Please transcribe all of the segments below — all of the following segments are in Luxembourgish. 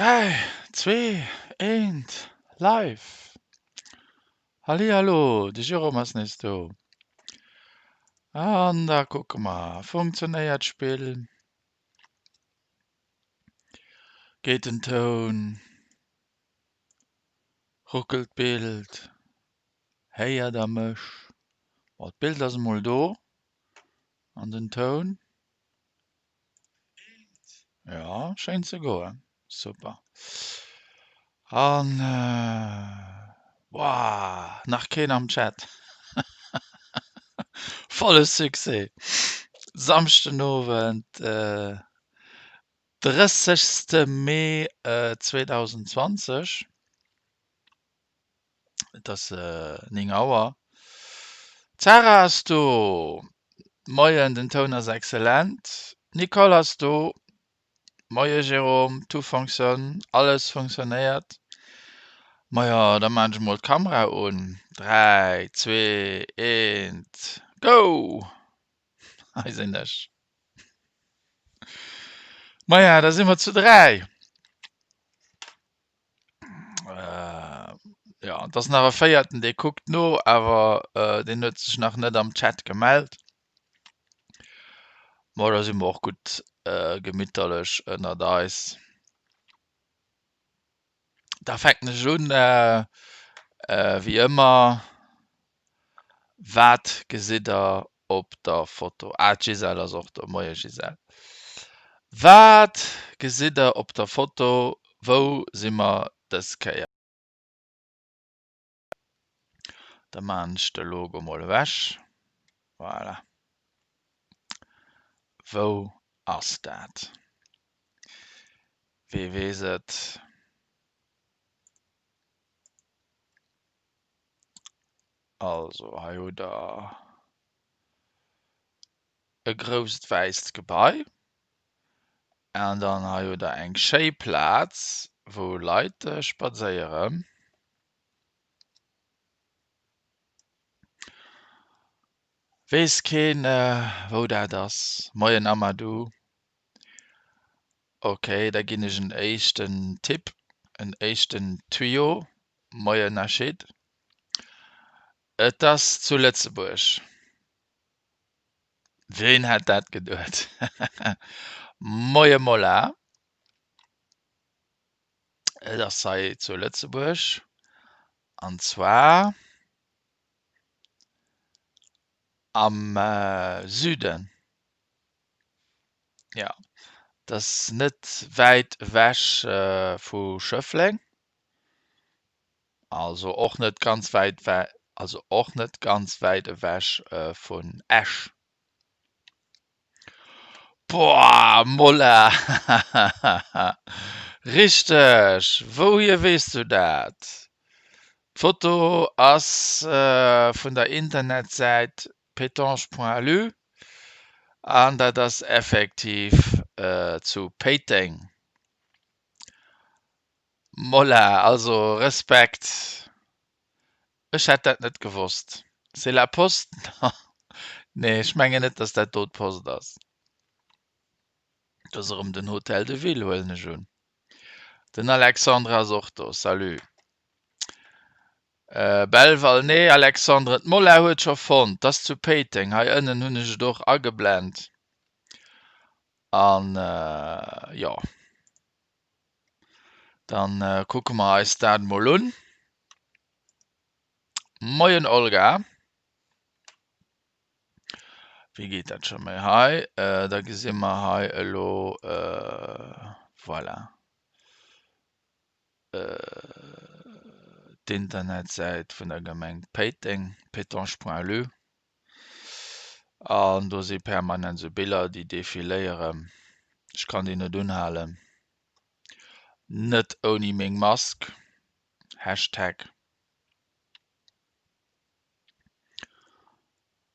3, 2, 1, live! Hallihallo, de Jérôme ass nees do. An da kucke mer, funktionéiert d'Spill? Geet den Toun? Ruckelt d'Bild? Héiert der mech? Bon, d'Bild ass emol do. An den Toun? Ja, schéint ze goen. Super. An Woah, nach keen am Chat. Volle Succès. Samschden Owend, 30. Mee 2020. Et ass 9 Auer. D'Sarah ass do. Moien, den Toun ass excellent. D'Nicole ass do. Moie Jérôme, tout fonctionne, alles funktionéiert. Majo, da maan ech emol d'Kamera un. 3, 2, 1, go! Hei sinn ech. Maja, da si mer zu 3. Jo, et ass nach e véierten, dee kuckt no, awer deen huet sech nach net am Chat gemellt. Ma da si mer och gutt gemitterlech ënnert eis. Da fänken ech un, wéi ëmmer, Wat gesitt der op der Foto? Ah, d'Gisèle ass och do. Moie Gisèle. Wat gesitt der op der Foto? Wou si mer dës Kéier? Da maachen ech de Logo mol ewech. Voilà. Wou ass dat? Wee weess et? Also hei hutt der e grousst wäisst Gebai an dann hei hutt der eng schéi Plaz wou Leit spadséieren. Weess keen wou dat ass? Moien Amadou. Ok, da ginn ech en éischten Tipp, en éischten Tuyau. Moien Nachid. Et ass zu Lëtzebuerg. Ween hätt dat geduet? Moie Mola. Et ass hei zu Lëtzebuerg an zwar am Süden. Jo, et ass net wäit ewech vu Schëffleng. Also och net ganz wäit also och net ganz wäit ewech vun Esch. Boah, Mola! Richteg! Wouhier weess du dat? D'Foto ass vun der Internetsäit petange.lu an dat ass effektiv zu Péiteng. Mola, also Respekt, ech hätt dat net gewosst. C'est la poste? Nee, ech mengen net, dass dat do d'Post ass. Dat ass erëm den Hotel de Ville, huelen ech un. Den Alexandre ass och do, salut. Belval, nee Alexandre, d'Mola huet scho fonnt, 't ass zu Péiteng, hei ënnen hunn ech et och ageblent. An jo. Dann kucke mer eis dat mol un. Moien Olga. Wéi geet dat scho méi hei? Da gesi mer hei elo, voilà, d'Internetsäit vun der Gemeng Péiteng, pétange.lu. An do si permanent esou Biller, déi defiléieren. Ech kann déi net unhalen. Net ouni meng Mask. Hashtag.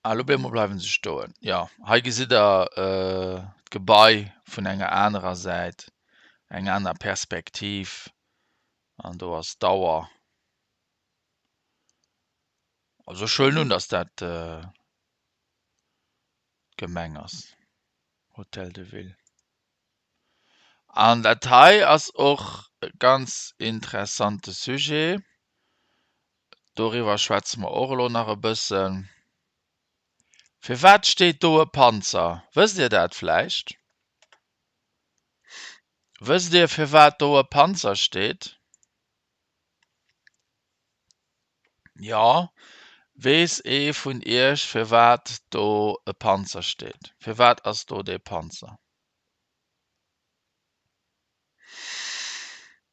Ah, lo op eemol bleiwen se stoen. Jo, hei gesitt der d'Gebai vun enger anerer Säit, eng aner Perspektiv. An do ass d'Auer. Also ech huelen un, datt dat d'Gemeng ass, Hotel de Ville. An dat hei ass och e ganz interessante Sujet. Doriwwer schwätze mer och elo nach e bëssen. Firwat steet do e Panzer? Wësst Dir dat vläicht? Wësst Dir firwat do e Panzer steet? Jo, weess ee vun Iech firwat do e Panzer steet? Firwat ass do dee Panzer?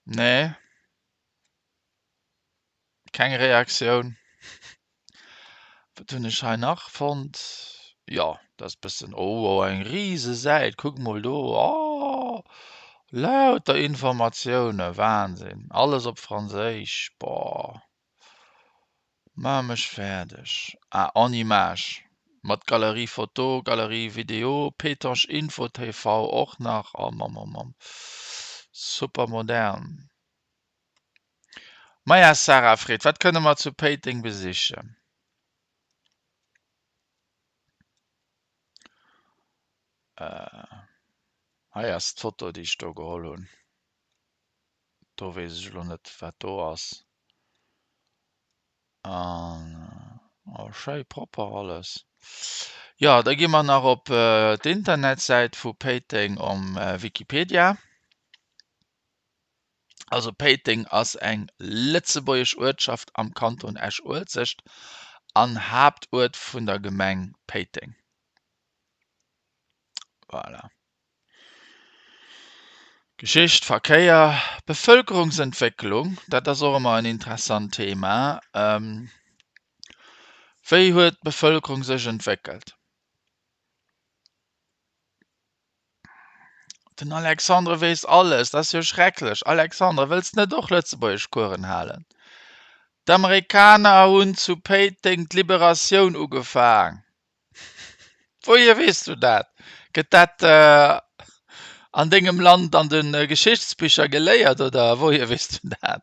Nee? Keng Reaktioun. Wat hunn ech hei nach fonnt? Jo, dat ass bëssen, oh, oh, eng rise Säit, kuck mol do, oh, lauter Informatioune, Wahnsinn, alles op Franséisch, boah, maach mech fäerdeg. Ah, en image, mat Galerie photo, Galerie vidéo, Pétange Info TV och nach, oh Mamm, oh Mamm, super modern. Maja Sarah freet, Wat kënne mer zu Péiteng besichen? Hei ass d'Foto déi ech do geholl hunn. Do weess ech elo net wat do ass. An oh schéi propper alles. Jo da gi mer nach op d'Internetsäit vu Péiteng um Wikipedia. Also Péiteng ass eng lëtzebuergesch Uertschaft am Kanton Esch-Uelzecht an Haaptuert vun der Gemeng Péiteng. Voilà. Geschicht, Verkéier, Bevëlkerungsentwécklung, dat ass och ëmmer en interessant Thema. Wéi huet d'Bevëlkerung sech entwéckelt? Den Alexandre weess alles, dat ass jo schrecklech. Alexandre, wëlls net och Lëtzebuergeschcoursen halen? D'Amerikaner hunn zu Péiteng d'Liberatioun ugefaang. Wouhier weess du dat? Gëtt dat an dengem Land an de Geschichtsbicher geléiert oder wouhier weess du dat?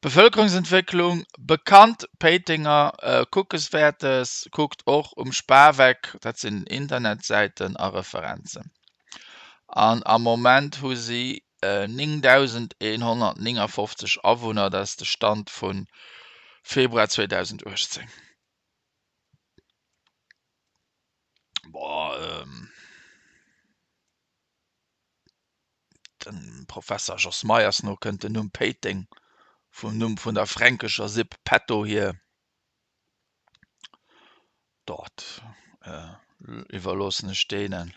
Bevëlkerungsentwécklung, Bekannt Péitenger Kuckeswäertes, kuckt och um Spaweck, dat sinn Internetsäiten a Referenzen. An am Moment hu si 9.159 Awunner, dat ass de Stand vu Februar 2018. Boah, Dem Professer Jos Meyers no kënnt den Numm Péiteng vum Numm vun der fränkescher Sipp Petto hier. Dat iwwerloossen ech deenen.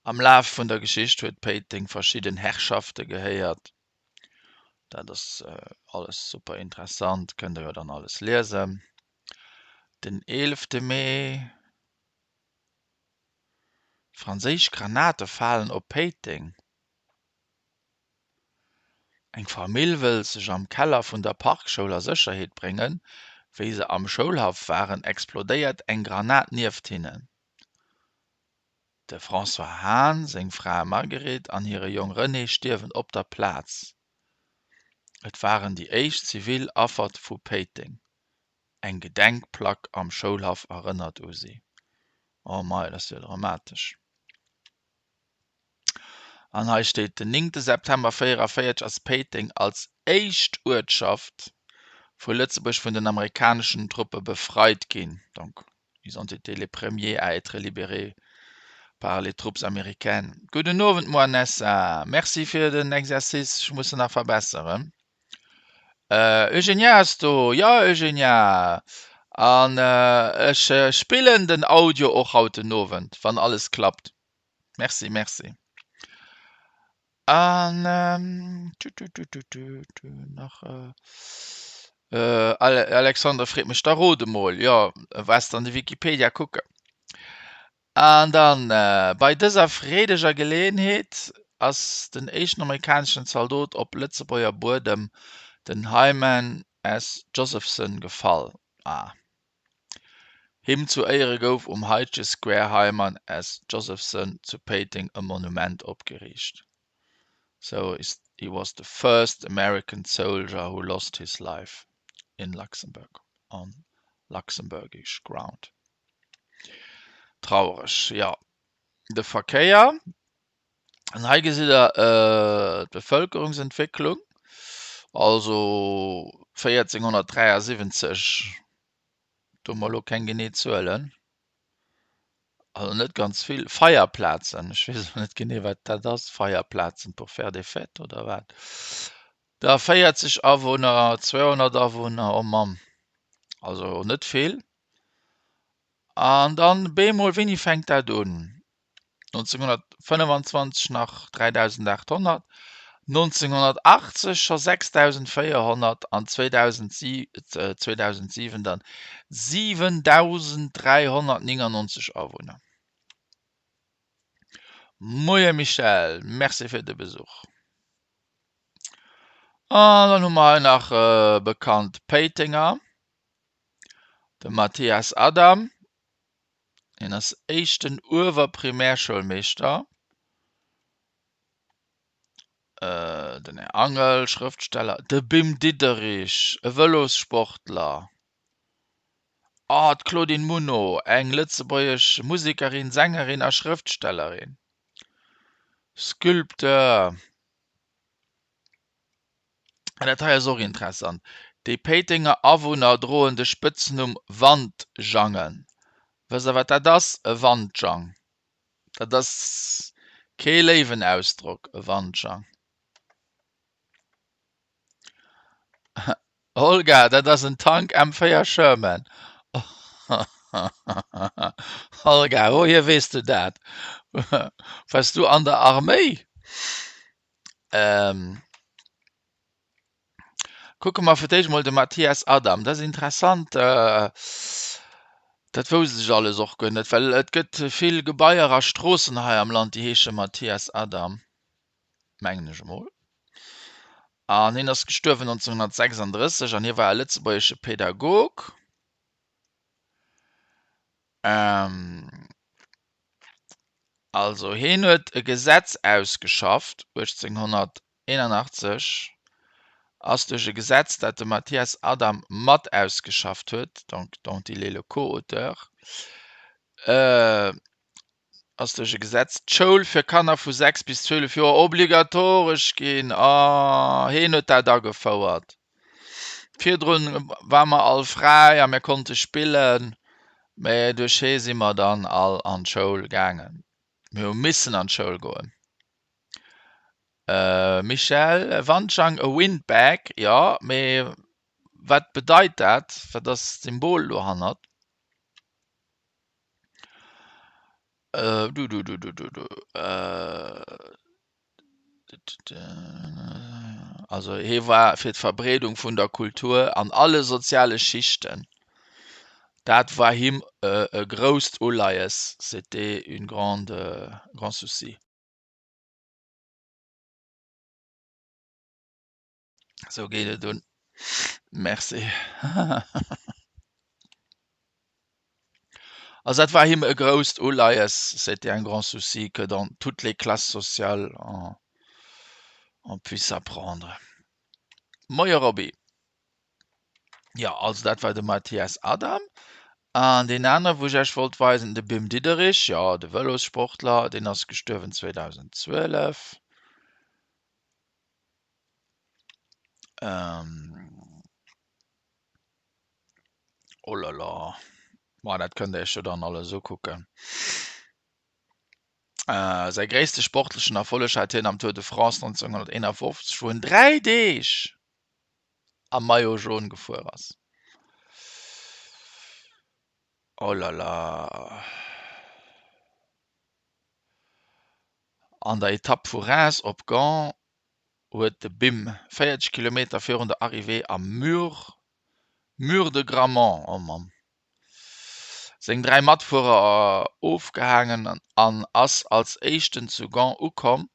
Am Laf vun der Geschicht huet Péiteng verschidden Herrschafte gehéiert. Dat ass alles super interessant, kënnt der jo dann alles liesen. Den eelefte Mee. Franséisch Granate falen op Péiteng. Eng Famill wëll sech am Keller vun der Parkschoul a Sécherheet bréngen. Wéi se am Schoulhaff waren, explodéiert eng Granat nieft hinnen. De François Hahn, seng Fra Marguerite an hire Jong René stierwen op der Plaz. Et waren déi éischt zivil Affer vu Péiteng. Eng Gedenkplack am Schoulhaff erënnert u si. Oh mei, dat ass jo dramatesch. An hei steet, Den néngte September 44 ass Péiteng als éischt Uertschaft vu Lëtzebuerg vun den amerikaneschen Truppe befreit ginn. Donc, ils ont été les premiers à être libérés par les troupes américaines. Gudden Owend Moanessa, merci fir den Exercice, ech muss en nach verbesseren. Eugenia ass do, jo Eugenia, an ech spillen den Audio och haut den Owend, wann alles klappt. Merci, merci. An nach Alexandre freet mech, da rot emol, jo waars de an de Wikipedia kucken. An dann, bei dëser freedeger Geleeënheet ass den éischten amerikaneschen Zaldot op Lëtzebuerger Buedem, den Hyman S. Josephson, gefall. Ah. Him zu Éiere gouf um haitege Square Hyman S. Josephson zu Péiteng e Monument opgeriicht. So he was the first American soldier who lost his life in Luxembourg, on luxembourgish ground. Traureg, jo. De Verkéier. An hei gesitt der d'Bevëlkerungsentwécklung, also 1473, do hu mer elo keng genee Zuelen, also net ganz vill. Feierplazen, ech weess elo net genee wat dat ass, Feierplazen pour faire des fêtes oder wat? Da 40 Awunner, 200 Awunner, oh Mamm, also net vill. An dann bemol, wéini fänkt dat un? 1925 nach 3.800, 1980 scho 6.400 an 2007 dann 7.399 Awunner. Moie Michèle, Merci fir de Besuch. An dann hu mer hei nach bekannt Péitenger, de Mathias Adam. Hien ass éischten Uewerprimärschoulmeeschter. Den Här Angel, Schrëftsteller. De Bim Diderich, e Vëlossportler. Oh, d'Claudine Muno, eng lëtzebuergesch Musekerin, Sängerin a Schrëftstellerin. Sculpteur. An dat hei ass och interessant, Déi Péitenger Awunner droen de Spëtznumm Wandjangen. Wësst der, wat dat ass, e Wandjang? Dat ass kee léiwen Ausdrock, e Wandjang. Olga, dat ass en Tank M4 Sherman. Olga, wouhier weess du dat? Wars du an der Arméi? Ähm, kucke mer fir d'éischt mol de Mathias Adam. Dat ass interessant. Äh, dat wousst ech alles och guer net, well et gëtt vill Gebaier a Stroossen hei am Land, déi heesche Mathias Adam, mengen ech emol. An hien ass gestuerwen 1936 an hie war e lëtzebuergesche Pädagog. Ähm, Also hien huet e Gesetz ausgeschafft, 1881 ass duerch e Gesetz, dat de Mathias Adam mat ausgeschafft huet, donc dont il est le co-auteur, ass duerch e Gesetz d'Schoul fir Kanner vu 6 bis 12 Joer obligatoresch ginn. Oh, hien huet dat agefouert. Virdrun ware mer all fräi a mir konnte spillen, mä duerch hee si mer dann all an d'Schoul gaangen. Mir hu missen an d'Schoul goen. Michèle Wandschang, E Windbag, jo, mee wat bedeit dat? Wat ass d'Symbol dohannert? Also hie war fir d'Verbreedung vun der Kultur an alle soziale Schichten. Dat war him e grousst Uleies, c'était une grande, grand souci. Sou geet et un. Merci. Also dat war him e grousst Uleies, c'était un grand souci que dans toutes les classes sociales on, on puisse apprendre. Moie Robby. Jo, also dat war de Mathias Adam. An deen anere wou ech Iech wollt weisen, de Bim Diderich, jo de Vëlossportler, deen ass gestuerwen 2012. Ähm, oh la la. Ma dat kënnt Dir Iech jo dann alles ukucken. Äh, säi gréisste sportlechen Erfolleg hat hien am Tour de France 1951, wou en 3 Deeg am Maillot jaune gefuer ass. Oh la la. An der Etapp vu Reims op Gand huet de Bim 40 Kilometer virun der Arrivée am Mur Mur de Grammont, oh Mamm, seng 3 Matfuerer ofgehaangen an ass als éischten zu Gand ukomm.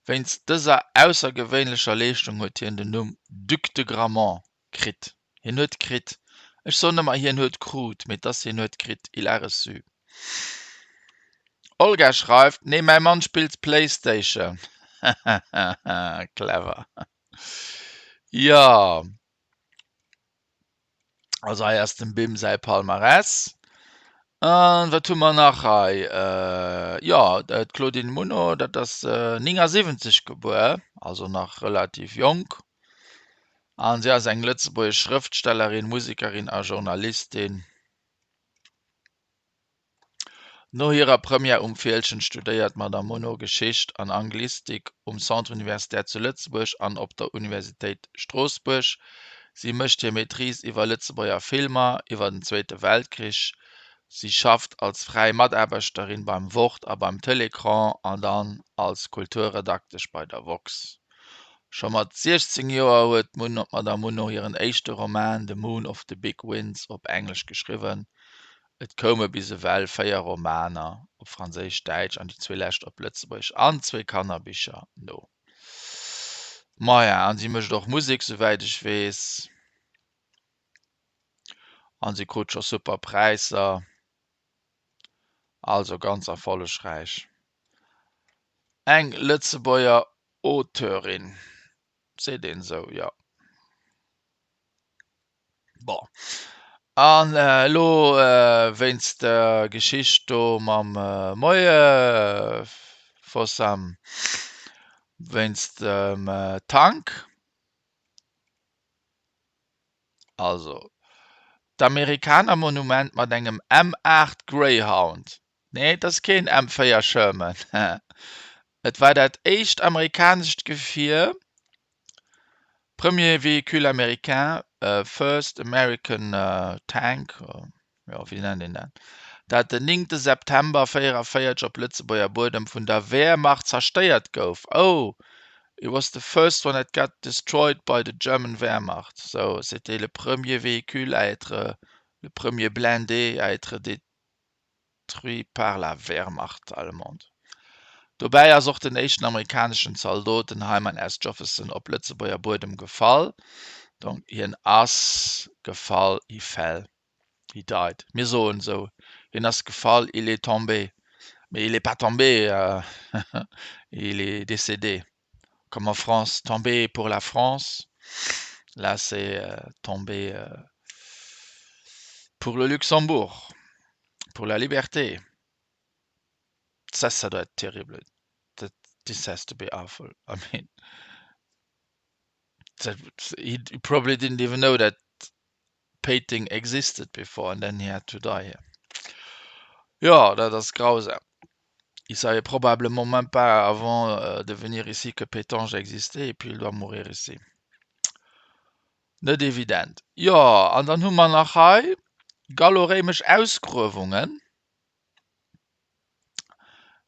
Wéinst dëser aussergewéinlecher Leeschtung huet hien den Numm Duc de Grammont kritt. Hien huet kritt. Ech soen ëmmer hien huet krut, mee 't ass hien huet kritt, il a reçu. Olga schreift, Nee, mäi Mann spillt Playstation. Clever. Jo. Also hei ass dem Bim säi Palmarès. An wat hu mer nach hei? Jo, d'Claudine Muno, dat ass 79 gebuer, also nach relativ jonk. An si ass eng lëtzebuergesch Schrëftstellerin, Musekerin a Journalistin. No hirer Première um Fieldgen studéiert d'Madame Muno Geschicht an Anglistik um Centre universitaire zu Lëtzebuerg an op der Universitéit Stroossbuerg. Si mécht hir Maîtrise iwwer Lëtzebuerger Filmer iwwer den Zweete Weltkrich. Si schafft als fräi Mataarbechterin beim Wort a beim Télécran an dann als Kulturredaktesch bei der woxx. Scho mat 16 Joer huet d'Madame Muno hiren éischte Roman The Moon of the Big Winds op Englesch geschriwwen. Et koume bis ewell 4 Romaner op Franséisch, Däitsch an déi zwee lescht op Lëtzebuergesch an zwee Kannerbicher no. Maja, an si mécht och Musek, souwäit ech weess. An si krut scho super Präisser. Also ganz erfollegräich. Eng Lëtzebuerger Auteurin, seet een esou? Jo. Bon. An elo wéinst der Geschicht do mam Moie Fossam, wéinst dem Tank. Also, d'Amerikanermonument mat engem M8 Greyhound. Nee, et ass keen M4 Sherman. Et war dat éischt amerikanescht Gefier, Premier véhicule américain, First American Tank, jo, wéi nennt een dat, dat den 9 September 44 op Lëtzebuerger Buedem vun der Wehrmacht zerstéiert gouf. Oh, it was the first one that got destroyed by the German Wehrmacht. So, c'était le premier véhicule à être, le premier blindé à être détruit par la Wehrmacht allemande. Dobäi ass och den éischten amerikaneschen Zaldot, den Hyman S. Jefferson, op Lëtzebuerger Buedem gefall. Donc hien ass gefall, he fell, he died. Mir soen esou, hien ass gefall, il est tombé. Mais il est pas tombé, il est décédé. Comme en France, tomber pour la France, là c'est tomber pour le Luxembourg, pour la liberté. Ça, ça doit être terrible. That, this has to be awful. I mean, that, he probably didn't even know that Péiteng existed before and then he had to die here. Jo, dat ass grausam. Il savait probablement même pas avant euh, de venir ici que Pétange existait et puis il doit mourir ici. Net evident. Jo, an dann hu mer nach hei gallo-réimesch Ausgruewungen.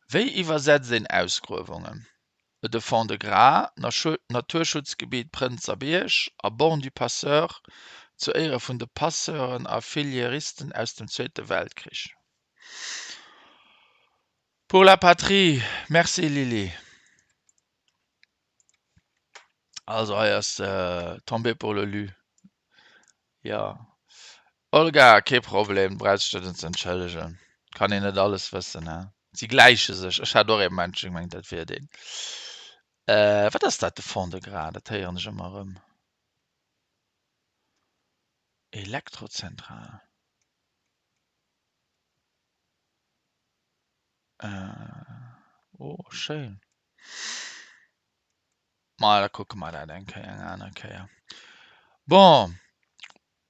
Wéi iwwersetzt een Ausgruewungen? De Fond-de-Gras, Naturschutzgebiet Prënzerbierg a Borne du Passeur zu Éiere vun de Passeuren a Filiéristen aus dem Zweete Weltkrich. Pour la patrie! Merci Lily. Also hei ass Tomber pour le Lu. Jo Olga, kee Problem, brauchs dech net ze entschëllegen. Kann een net alles wëssen, he? Si gläiche sech. Ech hat och ee Mensch gemengt, dat wier deen. Äh, wat ass dat, de Fond-de-Gras? Dat héieren ech ëmmer erëm. Elektrozentral. Äh, oh, schéin. Ma da kucke mer dat eng Kéier, eng aner Kéier. Bon,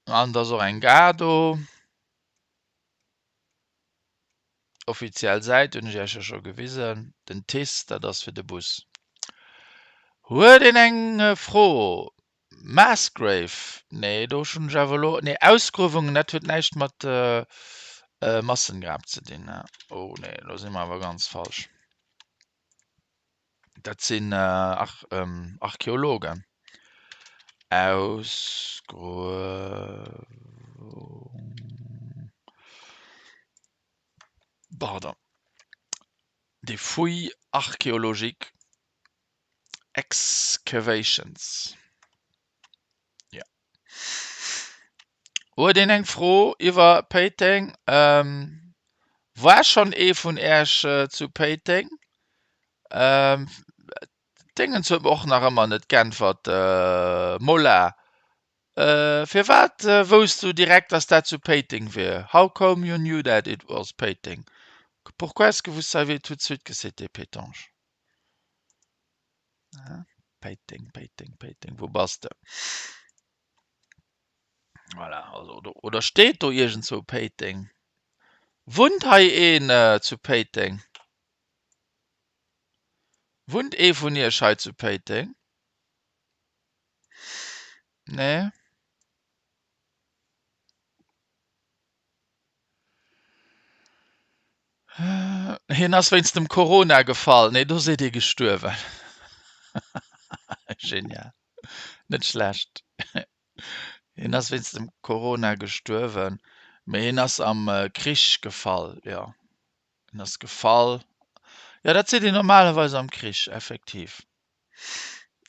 an et ass och eng Gare do. Offiziell Säit hunn ech Iech jo scho gewisen. Den TICE, dat ass fir de Bus. Huet een eng Fro? Mass Grave, nee do hunn ech awer elo, nee Ausgruewungen, dat huet näischt mat Massengrab ze dinn. Oh nee, elo si mer awer ganz falsch. Dat sinn Archeologen. Ausgruewung, pardon, des fouilles archéologiques. Excavations. Ja. Huet een eng Fro iwwer Péiteng? Ähm, war schonn ee vun Äech äh, zu Péiteng? Ähm, Dingens huet mer och nach ëmmer net geäntwert. Äh, Mola. Firwat wousst du direkt, dass dat zu Péiteng wier? How come you knew that it was Péiteng? Pourquoi est-ce que vous saviez tout de suite que c'était Pétange? Péiteng, Péiteng, Péiteng, wou bass de? Voilà, also, oder, oder steet do iergendzwou Péiteng? Wunnt hei een zu Péiteng? Wunnt ee vun iech hei zu Péiteng? Nee. Hien ass wéinst dem Corona gefall. Nee, do seet ee gestuerwen. Genial. Net schlecht. Hien ass wéinst dem Corona gestuerwen, mee hien ass am Krich gefall, jo. En ass gefall. Jo, dat seet een normalerweis am Krich, effektiv.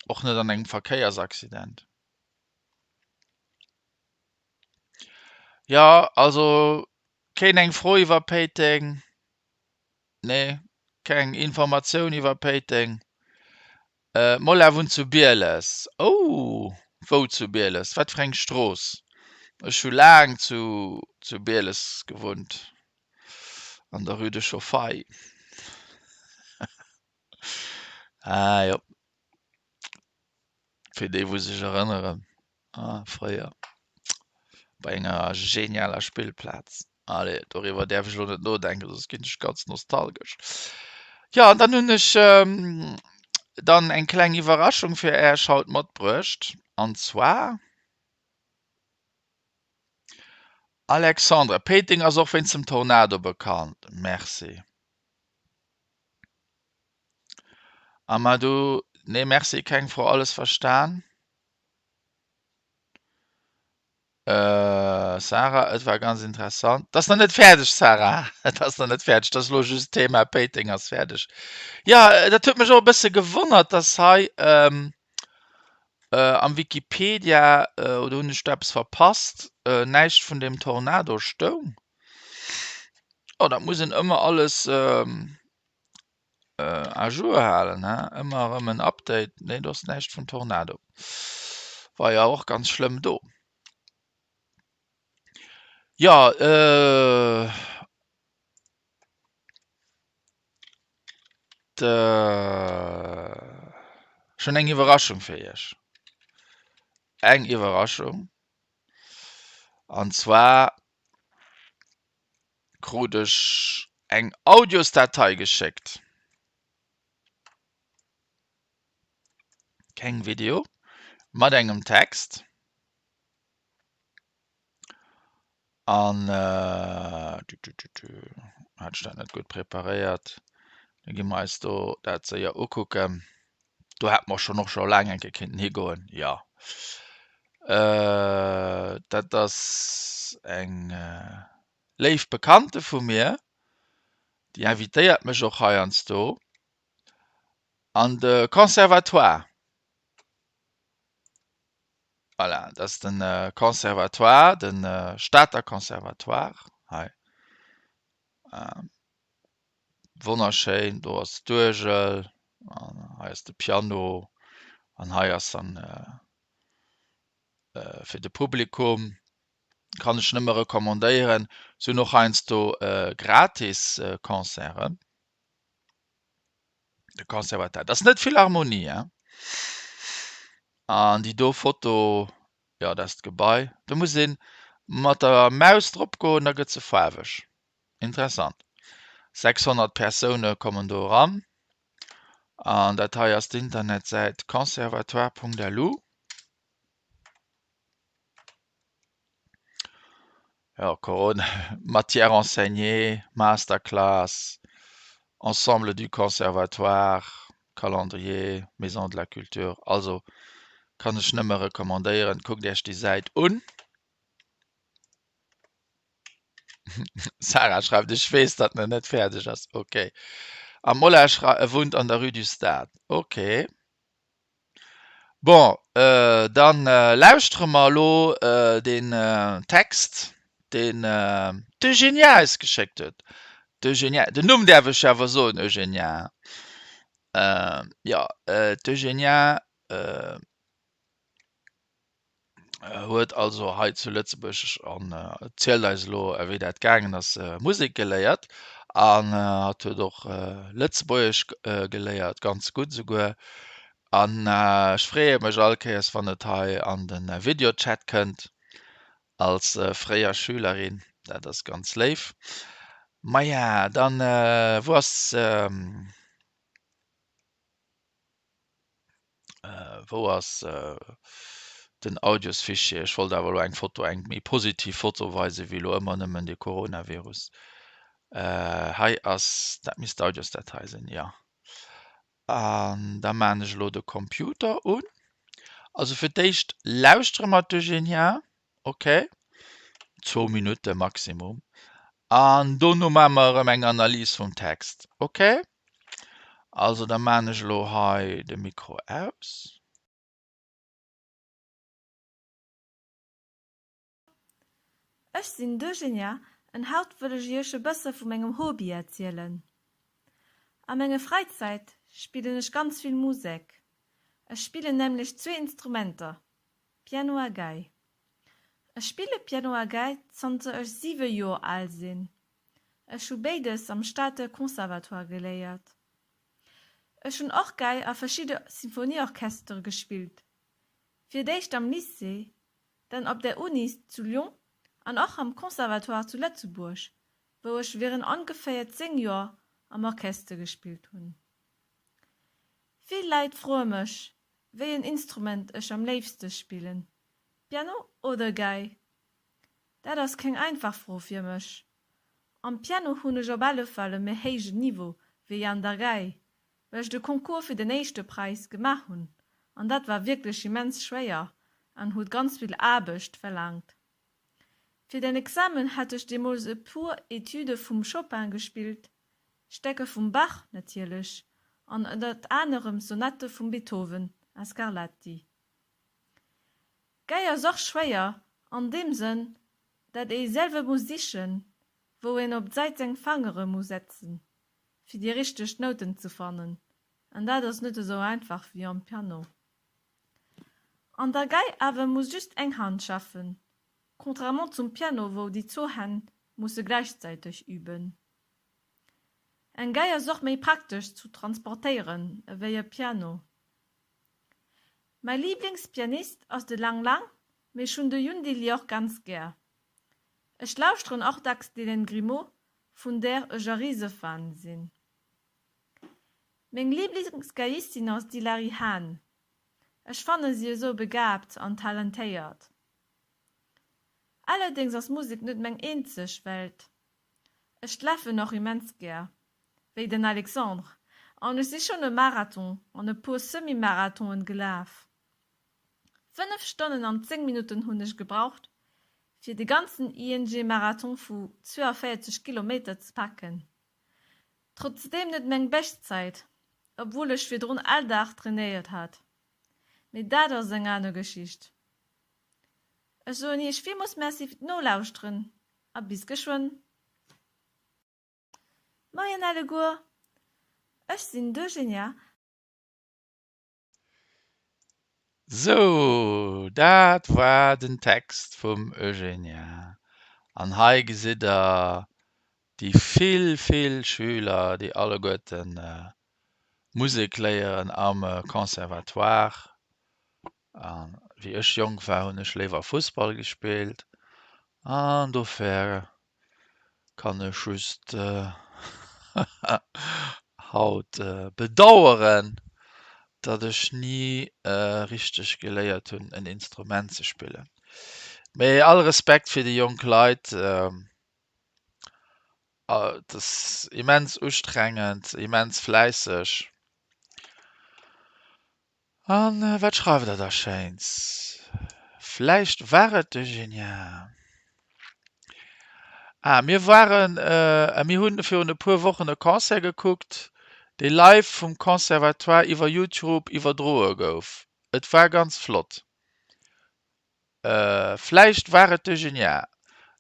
Och net an engem Verkéiersaccident. Jo, also keen eng Fro iwwer Péiteng? Nee, keng Informatioun iwwer Péiteng? D'Molla wunnt zu Bieles. Oh, wou zu Bieles? Wat fir eng Strooss? Ech hu laang zu zu Bieles gewunnt, an der Rue de Chauffaille. Ah jo, fir déi wou sech erënneren, ah fréier bei enger genialer Spillplaz. Allez, doriwwer däerf ech elo net nodenken, soss ginn ech ganz nostalgesch. Jo, an dann hunn ech dann eng kleng Iwwerraschung fir Äech haut matbruecht, an zwar Alexandre, Péiteng ass och wéinst dem Tornado bekannt. Merci. Amadou, Nee merci, keng Fro, alles verstan. Sarah, Et war ganz interessant. 't ass nach net fäerdeg, Sarah, et ass nach net fäerdeg, 't ass elo just d'Thema Péiteng ass fäerdeg. Jo, dat huet mech och e bësse gewonnert, dass hei am Wikipedia, oder hunn ech do eppes verpasst, näischt vun deem Tornado stoung. Oh, dat muss een ëmmer alles à jour halen, he? Ëmmer erëm en Update. Nee, do ass näischt vun Tornado. War jo och ganz schlëmm do. Jo, äh, ech hunn eng Iwwerraschung fir iech. Eng Iwwerraschung. An zwar krut ech eng Audiosdatei geschéckt. Keng Video, mat engem Text. An hat ech dat net gutt preparéiert. Da gi mer eis do dat séier ukucken. Do hätte mer schonn och scho laang eng Kéier kéinten higoen, jo. Dat ass eng léif Bekannte vu mir, déi invitéiert mech och heiansdo an de Conservatoire. Voilà, dat ass de Conservatoire, de Stater Conservatoire hei. Wonnerschéin, do ass d'Uergel an hei ass de Piano an hei ass dann fir de Publikum. Kann ech nëmme recommandéieren. Se hunn och heiansdo gratis Concerten. De Conservatoire, dat ass net Philharmonie hein. An déi do Foto, jo dat ass d'Gebai. Do muss ee mat der Maus drop goen, da gëtt se faarweg. Interessant. 600 Persoune kommen do eran. An dat hei ass d'Internetsäit conservatoire.lu. Jo, Corona, Matières enseignées, Masterclass, Ensemble du Conservatoire, Calendrier, Maison de la Culture. Also kann ech nëmme recommandéieren, kuckt Iech déi Säit un. Sarah schreift, ech weess, datt en net fäerdeg ass. Ok. A Mola wunnt an der Rue du Stade. Ok. Bon, dann lauschtere mer elo den Text, deen d'Eugenia eis geschéckt huet. D'Eugenia, den Numm däerf ech jo awer soen, Eugenia. Jo, d'Eugenia. Huet also hei zu Lëtzebuerg an zielt eis elo wéi dat gaangen ass Musek geléiert an hatt huet och Lëtzebuergesch geléiert, ganz gutt esouguer. An ech freeë mech all Kéiers wann et hei an de Videochat kënnt als fréier Schülerin, dat ass ganz léif. Maja, dann wou ass Wou ass den Audiosfichier? Ech wollt awer elo eng Foto, eng méi positiv Foto weisen, wéi elo ëmmer nëmmen de Coronavirus. Hei ass, dat misst d'Audiosdatei sinn, jo. An da maan ech elo de Computer un. Also fir d'éischt lauschtere mer d'Eugenia, ok, zwou Minutte maximum. An dono maache mer erëm eng Analys vum Text, ok? Also da maan ech elo hei de Mikro aus. Ech sinn d'Eugenia an haut wëll ech iech e bësse vu mengem Hobby erzielen. A menge Fräizäit spillen ech ganz vill Musek. Ech spillen nämlech zwee Instrumenter, Piano a Gei. Ech spille Piano a Gei zanter ech 7 Joer al sinn. Ech hu béides am Stater Conservatoire geléiert. Ech hunn och Gei a verschidde Symphonieorchestere gespillt, fir d'éischt am Lycée, dann op der Uni zu Lyon an och am Conservatoire zu Lëtzebuerg, wou ech virun ongeféier 10 Joer am Orchester gespillt hunn. Vill Leit froe mech, wéi en Instrument ech am léifste spillen, Piano oder Gei? Dat ass keng einfach Fro fir mech. Am Piano hunn ech op alle Fall e méi héijen Niveau wéi an der Gei, well ech de Concours fir den éischte Präis gemaach hunn an dat war wierklech immens schwéier an huet ganz vill Aarbecht verlaangt. Fir den Examen hat ech deemools e puer Etüde vum Chopin gespillt, Stécker vum Bach natierlech an ënnert anerem Sonate vum Beethoven a Scarlatti. Gei ass och schwéier an deem Sënn, dat ee selwer muss sichen, wou een op d'Säit seng Fangere muss setzen, fir déi richteg Nouten ze fannen, an dat ass net esou einfach wéi am Piano. An der Gei awer muss just eng Hand schaffen, contrairement zum Piano wou déi zwou Hänn musse gläichzäiteg üben. Eng Gei ass och méi praktesch zu transportéieren ewéi e Piano. Mäi Liiblingspianist ass de Lang Lang, mee ech hunn de Yundi Li och ganz gär. Ech lauschteren och dacks d'Hélène Grimaud, vun där ech e Risefan sinn. Meng Liiblingsgeiistin ass d'Hilary Hahn. Ech fanne si esou begaabt an talentéiert. Allerdéngs ass Musek net meng eenzeg Welt. Ech lafen och immens gär, wéi den Alexandre, an ech si schonn e Marathon an e puer Semi-Marathonen gelaf. 5 Stonnen an 10 Minutten hunn ech gebraucht, fir de ganzen ING-Marathon vu 42 Kilometer ze packen. Trotzdeem net meng Beschtzäit, obwuel ech virdrun all Dag trainéiert hat. Mee dat ass eng aner Geschicht. Ech soen iech villmools Merci fir d'Nolauschteren a bis geschwënn. Moien alleguer, ech sinn d'Eugenia. Sou, dat war den Text vum Eugenia. An hei gesitt der déi vill, vill Schüler, déi alleguerten Musek léieren am Conservatoire. A wéi ech jonk war, hunn ech léiwer Fussball gespillt an dofir kann ech just haut bedaueren, datt ech ni richteg geléiert hunn en Instrument ze spillen. Mee all Respekt fir déi jonk Leit, et ass immens ustrengend, immens fläisseg. An wat schreift der da Schéins? Vläicht war et de Genia. Ah, mir waren, mir hunn virun e puer Wochen e Concert gekuckt, dee live vum Conservatoire iwwer Youtube iwwerdroe gouf. Et war ganz flott. Vläicht war et de Genia.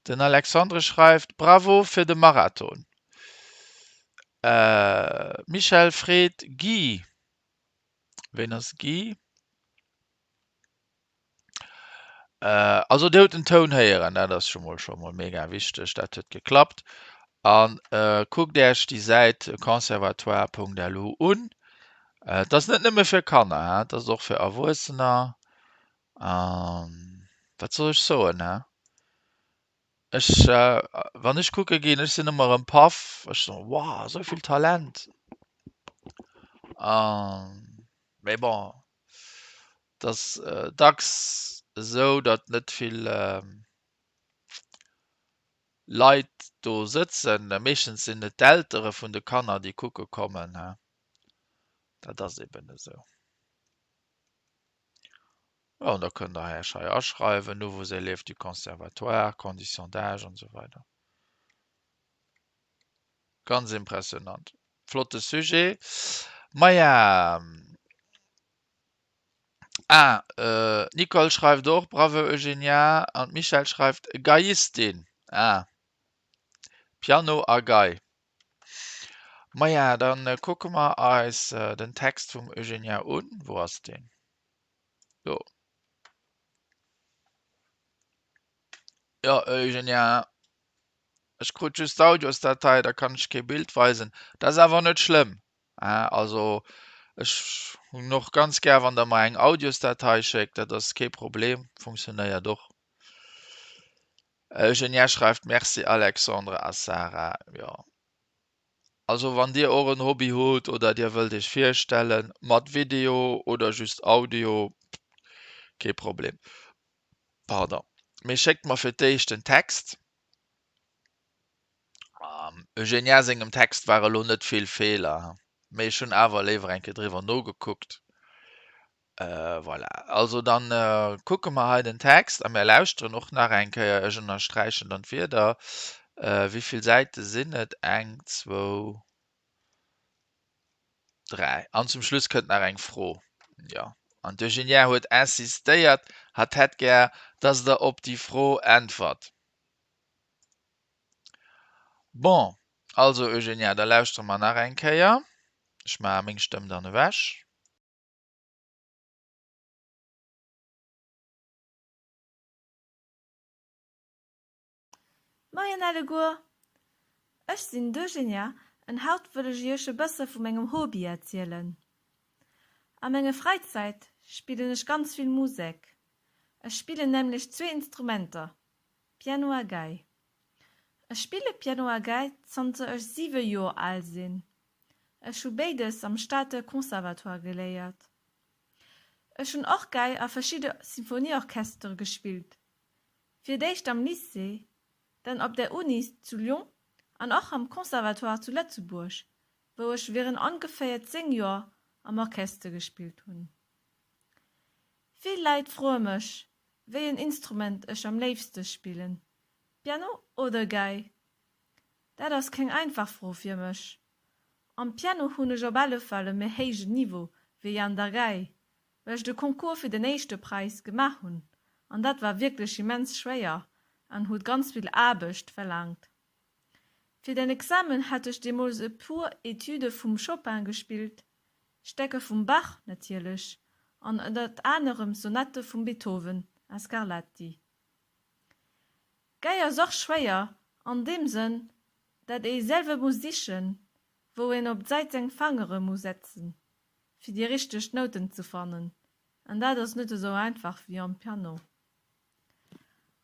Den Alexandre schreift, Bravo fir de Marathon. Michèle freet, Guy, Ween ass Guy? Also Dir hutt den Toun héieren, dat ass scho mol scho mol mega wichteg, dat huet geklappt. An kuckt Iech déi Säit conservatoire.lu un. Et ass net nëmme fir Kanner, he, et ass och fir Erwuessener. Wat soll ech soen, he? Ech, wann ech kucke ginn, ech sinn ëmmer erëm paff, ech soen, wow, esou vill Talent. Mee bon, et ass dacks esou, datt net vill Leit do sëtzen. Meeschtens sinn et d'Eltere vun de Kanner, déi kucke kommen. Dat ass eben esou. Jo, an da kënnt Der Iech hei aschreiwen, Nouveaux élèves du Conservatoire, Conditions d'âge an esou weider. Ganz impressionant. Flotte Sujet. Maja. Ah, d'Nicole schreift och, Bravo Eugenia. An d'Michèle schreift, Geiistin. Ah. Piano a Gei. Maja, da kucke mer eis den Text vum Eugenia un. Wou ass deen? Do. Jo, Eugenia, ech krut just d'Audiosdatei, da kann ech kee Bild weisen. Dat ass awer net schlëmm. Also ech hunn och ganz gär, wann der mer eng Audiosdatei schéckt, dat ass kee Problem, funktionéiert och. Eugenia schreift, Merci Alexandre a Sarah. Jo. Also wann dir och en Hobby hutt oder dir wëllt iech virstellen, mat Video oder just Audio, kee Problem. Pardon. Mee schéckt mer fir d'éischt den Text. Am Eugenia sengem Text ware lo net vill Feeler, mee ech hunn awer léiwer eng Kéier driwwer nogekuckt. Voilà, also dann kucke mer hei den Text a mir lauschteren och nach eng Kéier. Ech ënnersträichen dann d'Wierder. Wéi vill Säite sinn et? Eng, zwou, dräi. An zum Schluss kënnt nach eng Fro. Jo, an d'Eugenia huet insistéiert, hatt hätt gär, dass Der op déi Fro äntwert. Bon, also Eugenia, da lauschtere mer nach eng Kéier. Ech maache meng Stëmm dann ewech. Moien alleguer! Ech sinn d'Eugenia an haut wëll ech iech e bësse vu mengem Hobby erzielen. A menge Fräizäit spillen ech ganz vill Musek. Ech spillen nämlech zwee Instrumenter, Piano a Gei. Ech spille Piano a Gei zanter ech 7 Joer al sinn. Ech hu béides am Stater Conservatoire geléiert. Ech hunn och Gei a verschidde Symphonieorchestere gespillt, fir d'éischt am Lycée, dann op der Uni zu Lyon an och am Conservatoire zu Lëtzebuerg, wou ech virun ongeféier 10 Joer am Orchester gespillt hunn. Vill Leit froe mech, wéi en Instrument ech am léifste spillen, Piano oder Gei? Dat ass keng einfach Fro fir mech. Am Piano hunn ech op alle Fall e méi héijen Niveau wéi an der Gei, well ech de Concours fir den éischte Präis gemaach hunn an dat war wierklech immens schwéier an huet ganz vill Aarbecht verlaangt. Fir den Examen hat ech deemools e puer Etüde vum Chopin gespillt, Stécker vum Bach natierlech an ënnert anerem Sonate vum Beethoven a Scarlatti. Gei ass och schwéier an deem Sënn, dat ee selwer muss sichen, wou een op d'Säit seng Fangere muss setzen, fir déi richteg Nouten ze fannen, an dat ass net esou einfach wéi am Piano.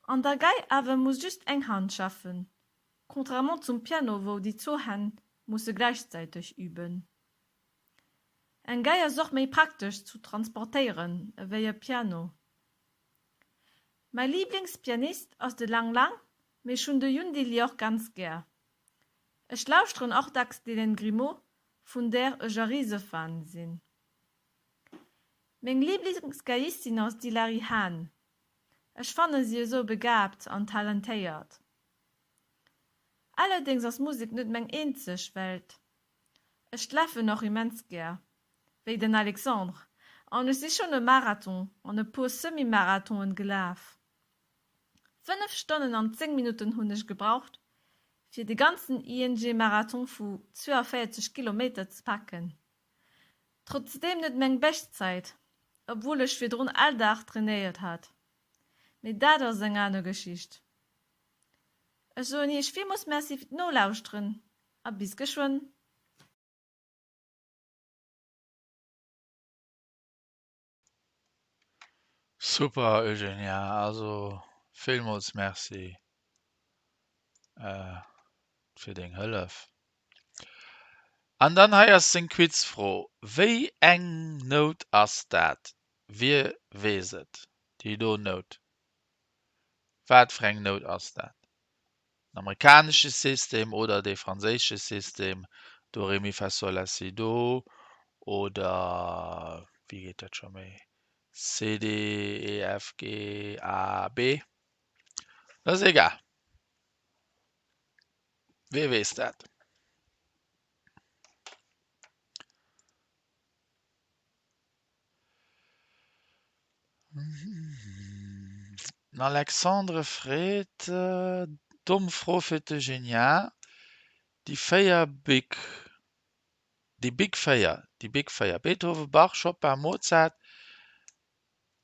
An der Gei awer muss just eng Hand schaffen, contrairement zum Piano wou déi zwou Hänn musse gläichzäiteg üben. Eng Gei ass och méi praktesch zu transportéieren ewéi e Piano. Mäi Liiblingspianist ass de Lang Lang, mee ech hunn de Yundi Li och ganz gär. Ech lauschteren och dacks d'Hélène Grimaud, vun där ech e Risefan sinn. Meng Liiblingsgeiistin ass d'Hilary Hahn. Ech fanne si esou begaabt an talentéiert. Allerdéngs ass Musek net meng eenzeg Welt. Ech lafen och immens gär. wéi den Alexandre, an ech si schonn e Marathon an e puer Semi-Marathonen gelaf. 5 Stonnen an 10 Minutten hunn ech gebraucht, fir de ganzen ING-Marathon vu 42 Kilometer ze packen. Trotzdeem net meng Beschtzäit, obwuel ech virdrun all Dag trainéiert hat. Mee dat ass eng aner Geschicht. Ech soen iech villmools Merci fir d'Nolauschteren a bis geschwënn. Super Eugenia, also villmools Merci fir deng Hëllef. An dann hei ass seng Quizfro, Wéi eng Nout ass dat? Wie weess et? Déi do Nout. Wat fir eng Nout ass dat? Den amerikanesche System oder dee franséische System, Do, Re, Mi, Fa, Sol, La, Si, Do oder wéi geet dat scho méi? C, D, E, F, G, A, B. Dat ass egal. Wie weess dat? Den Alexandre freet, Domm Fro fir d'Eugenia, déi 4 Big, déi Big 4, déi Big 4, Beethoven, Bach, Chopin, Mozart,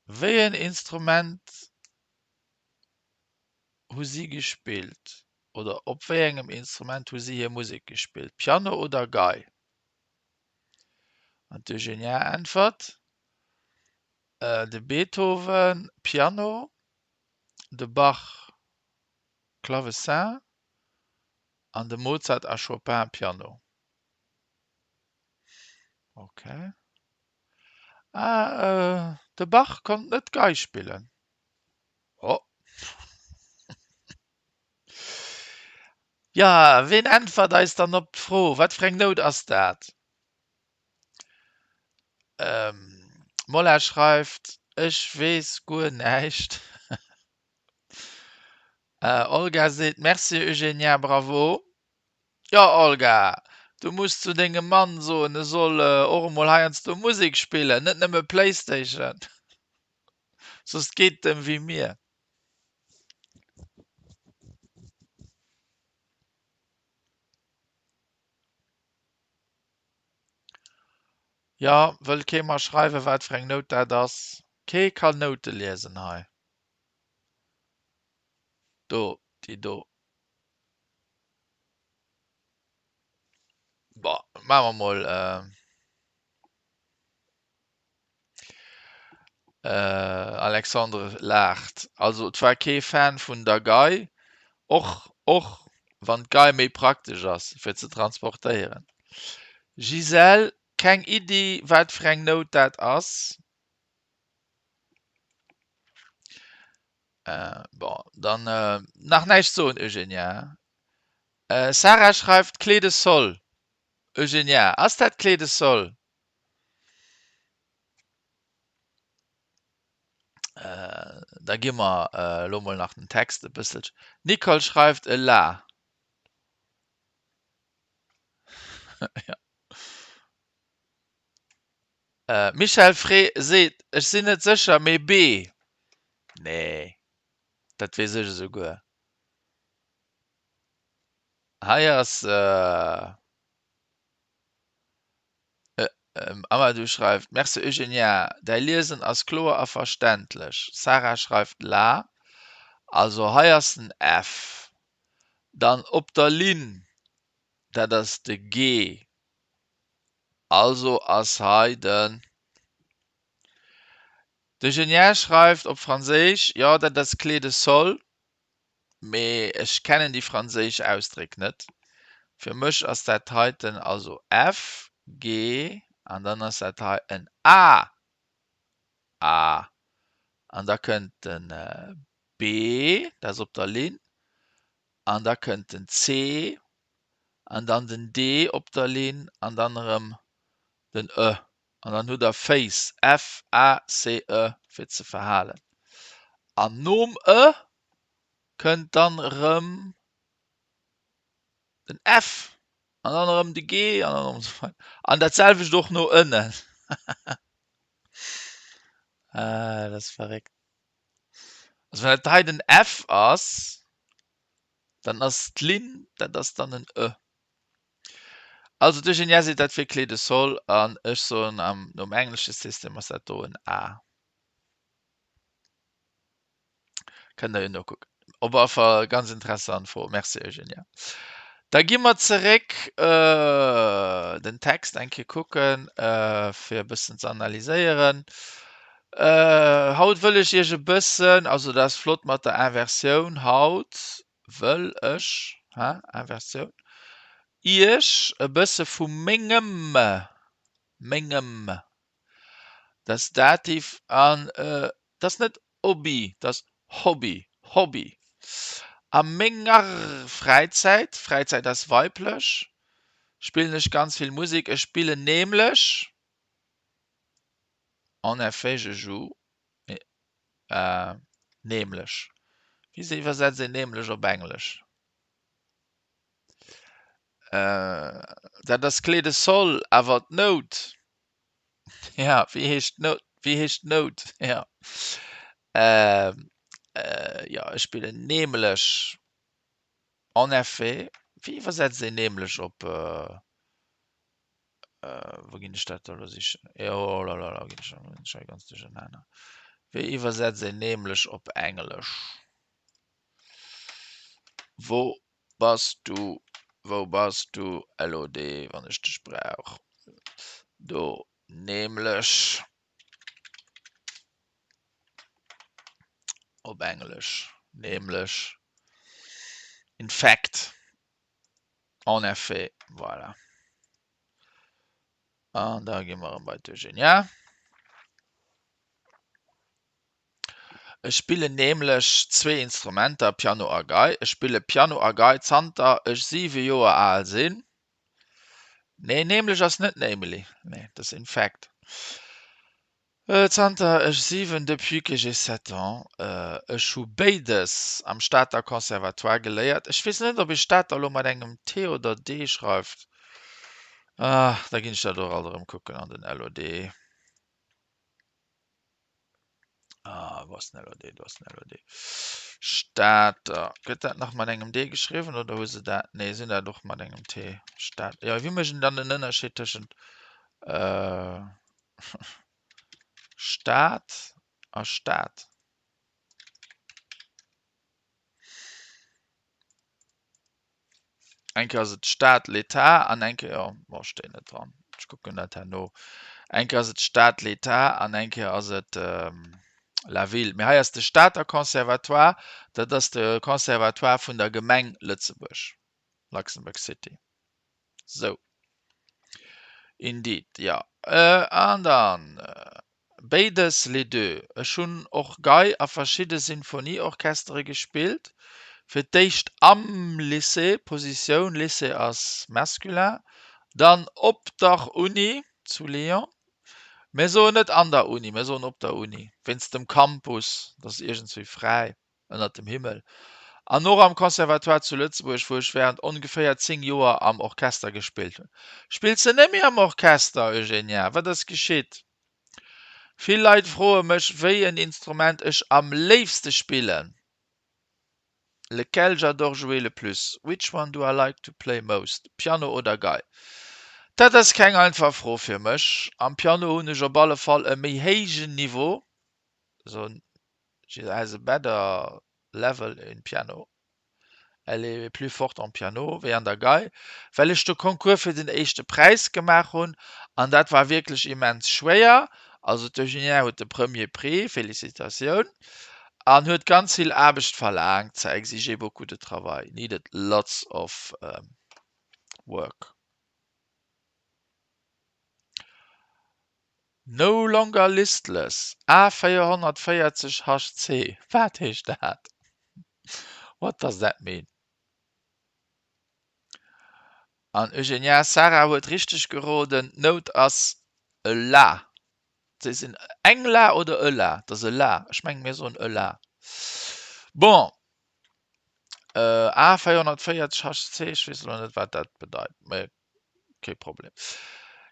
wéi en Instrument hu si gespillt oder op wéi engem Instrument hu si hir Musek gespillt, Piano oder Gei? An d'Eugenia äntwert, De Beethoven Piano, de Bach Clavecin an de Mozart a Chopin Piano. Ok. Ah, de Bach konnt net Gei spillen. Oh. Ja, ween äntwert eis dann op d'Fro, wat fir eng Nout ass dat? Mola schreift, Ech weess guer näischt. Olga seet, Merci Eugenia, bravo. Jo Olga, du muss zu dengem Mann soen, e soll och emol heiansdo Musek spillen, net nëmme Playstation, soss geet et em wéi mir. Jo, wëll kee mer schreiwen, wat fir eng Nout dat ass? Kee kann Noute liesen hei. Do, déi do. Bon, maache mer mol. Alexandre laacht. Also et war kee Fan vun der Gei, och och wann d'Gei méi praktesch ass fir ze transportéieren. Gisèle, Keng Iddi wat fir eng Nout dat ass. Bon, dann nach näischt soen Eugenia. Sarah schreift Clé de sol. Eugenia, Ass dat Clé de sol? Da gi mer elo mol nach den Text e bësselch. D'Nicole schreift e La. Ja. Michèle Fré seet, Ech sinn net sécher, mee B. Nee, dat weess ech esouguer. Hei ass. Amadou schreift, Merci Eugenia, däi Liesen ass kloer a verständlech. Sarah schreift, La, also hei ass den F, dann op der Linn, dat ass de G, also ass hei den. D'Eugenia schreift op Franséisch, Jo, dat ass Clé de sol. Mee ech kennen déi franséisch Ausdréck net. Fir mech ass dat heiten also F, G an dann ass dat hei en A, A an da kënnt den B, dat ass op der Linn, an da kënnt den C an dann den D op der Linn an dann erëm den E. An dann hutt der Face, F, A, C, E, fir ze verhalen. An nom E kënnt dann erëm den F an dann erëm de G an dann erëm esou weider. An dat selwecht och no ënnen. Ah, dat ass verréckt. Also wann dat hei den F ass, dann ass d'Linn, dat ass dann en E. Also d'Eugenia seet dat wier Clé de sol an ech soen am nom englesche System ass dat do en A. Kënnt der jo nokucken. Op alle Fall ganz interessant Fro. Merci Eugenia. Da gi mer zeréck den Text eng Kéier kucken, fir e bëssen ze analyséieren. Haut wëll ech Iech e bëssen, also dat ass flott mat der Inversioun, haut wëll ech, ha, Inversioun, Iech e bësse vu mengem, mengem, dat ass Dativ an dat ass net Obi, dat ass Hobby, Hobby. A menger Fräizäit, Fräizäit ass weiblech, spillen ech ganz vill Musek. Ech spillen nämlech, en effet, je joue, nämlech, wéi iwwersetzt een nämlech op Englesch? Dat ass Clé de sol, awer d'Nout. Ja, wéi heescht d'Nout? Wéi heescht d'Nout? Ja. Ähm, äh, ja, ech spillen nämlech, en effet, wéi iwwersetzt een nämlech op, äh, äh, wou ginn ech dat da elo sichen? Jo, oh la la la, ginn ech ginn ech hei ganz duerchenaner. Wéi iwwersetzt een nämlech op Englesch? Wo bass du, wou bass du, LOD, wann ech dech brauch? Do nämlech op Englesch, nämlech in fact, en effet, voilà. An da gi mer erëm bei d'Eugenia. Ech spillen nämlech zwee Instrumenter, Piano a Gei. Ech spille Piano a Gei zanter ech siwe Joer al sinn. Nee, nämlech ass net namely, nee, dat ass in fact. Zanter ech siwen, depuis que j'ai sept ans. Ech hu béides am Stater Conservatoire geléiert. Ech weess net, ob ee Stater elo mat engem T oder D schreift. Ah, da ginn ech dat och alt erëm kucken an den LOD. Ah, wou ass den LOD? Do ass den LOD. Stater. Gëtt dat nach mat engem D geschriwwen oder hu se dat? Nee, sinn dat och mat engem T. Stat. Ja, wéi mécht een dann den Ënnerscheed tëschent äh, Stad a Stad? Eng Kéier ass et d'Stad, l'État, an eng Kéier, jo, bon, steet net dran, ech kucken dat herno. Eng Kéier ass et d'Stad, l'État, an eng Kéier ass et la ville. Mee hei ass de Stater Conservatoire, dat ass de Conservatoire vun der Gemeng Lëtzebuerg, Luxembourg City. Sou. Indeed, jo. An dann béides, les deux. Ech hunn och Gei a verschidde Sinfonieorchestere gespillt. Fir d'éischt am Lycée, Positioun, Lycée ass masculin, dann op der Uni zu Lyon. Mir soen net an der Uni, mir soen op der Uni, wéinst dem Campus, dat ass iergendswéi fräi. ënnert dem Himmel, an och am Conservatoire zu Lëtzebuerg, wou ech während ongeféier 10 Joer am Orchester gespillt hunn. Spills de net méi am Orchester, Eugenia? Wat ass geschitt? Vill Leit froe mech, wéi en Instrument ech am léifste spillen, lequel j'adore jouer le plus, which one do I like to play most, Piano oder Gei? Dat ass keng einfach Fro fir mech. Am Piano hunn ech op alle Fall e méi héijen Niveau, sou She has a better level in piano, elle est plus forte en piano wéi an der Gei, well ech de Concours fir den éischte Präis gemaach hunn an dat war wierklech immens schwéier. Also d'Eugenia huet de Premier Prix, Felicitatioun, an huet ganz vill Aarbecht verlaangt, ça exigeait beaucoup de travail, needed lots of work. No longer listless, A 440 HC, wat heescht dat? What does that mean? An Eugenia, Sarah huet richteg geroden, d'Nout ass e La. Se sinn eng La oder e La? Dat ass e La. Ech mengen, mir soen e La. Bon, A 440 HC, ech weess elo net, wat dat bedeit, mä Kee Problem.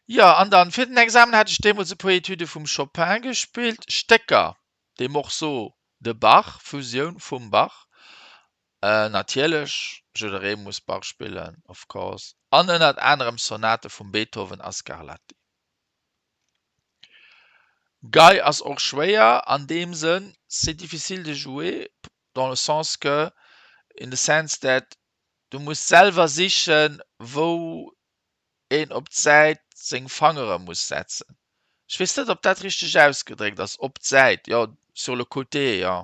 Jo, an dann fir den Examen hat ech deemools e puer Etüde vum Chopin gespillt, Stécker, des Morceaux de Bach, Fusioun vum Bach, natierlech, jidderee muss Bach spillen, of course, an ënnert anerem Sonate vum Beethoven a Scarlatti. Gei ass och schwéier an deem Sënn, c'est difficile de jouer. dans le sens que, in the sense that, du muss selwer sichen, wou een op d'Säit seng Fangere muss setzen. Ech weess net, ob dat richteg ausgedréckt ass, op d'Säit, jo, sur le côté, jo.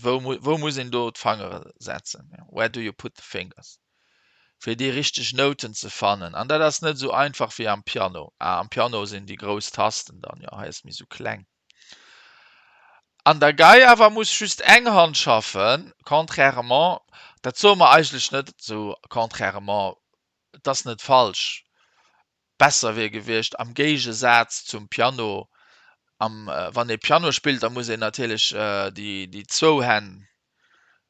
Wou, wou muss een do d'Fangere setzen? Where do you put the fingers? Fir déi richteg Nouten ze fannen. An dat ass net esou einfach wéi am Piano. Ah, am Piano sinn déi grouss Tasten dann, jo, hei ass méi esou kleng. An der Gei awer muss just eng Hand schaffen, contrairement, dat soe mer eigentlech net esou, contrairement, et ass net falsch, besser wier gewiescht am Géigesaz zum Piano, am, wann ee Piano spillt, da muss een natierlech déi, déi zwou Hänn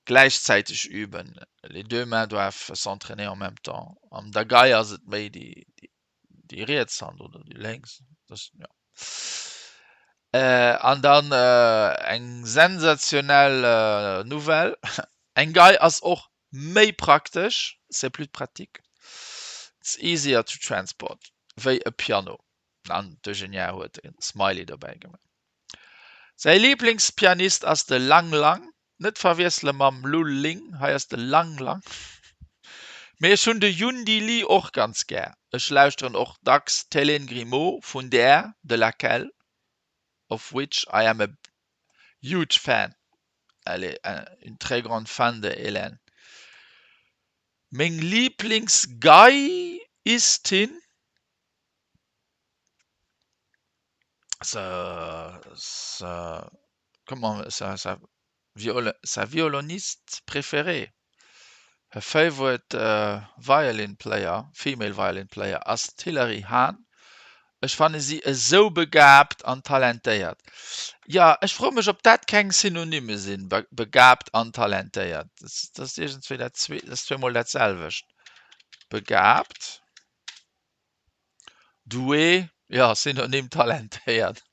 gläichzäiteg üben, les deux mains doivent s'entraîner en même temps. An der Gei ass et méi déi, déi. déi riets Hand oder déi lénks, das, ja. Äh, an dann äh, eng sensationell äh, Nouvelle. Eng Gei ass och méi praktesch, c'est plus pratique, it's easier to transport, wéi e Piano. An d'Eugenia huet e Smiley dobäi gemaach. Säi Liblingspianist ass de Lang Lang, net verwiessele mam Lul Ling, hei ass de Lang Lang. Mee ech hunn de Yundi Li och ganz gär. Ech lauschteren och dacks d'Hélène Grimaud, vun där, de laquelle, of which I am a huge fan, elle est une très grande fan de Hélène. Meng Liblingsgeiistin Sa, sa, comment, sa, sa, viol, sa violoniste préférée, her favorite violin player, female violin player ass d'Hilary Hahn. Ech fanne si esou begabt an talentéiert. Jo, ech froe mech, ob dat keng Synonyme sinn, begabt an talentéiert. Dat ass iergendswéi dat zwee, dat ass zweemol dat selwecht. Begabt. Doué, jo, Synonym talentéiert.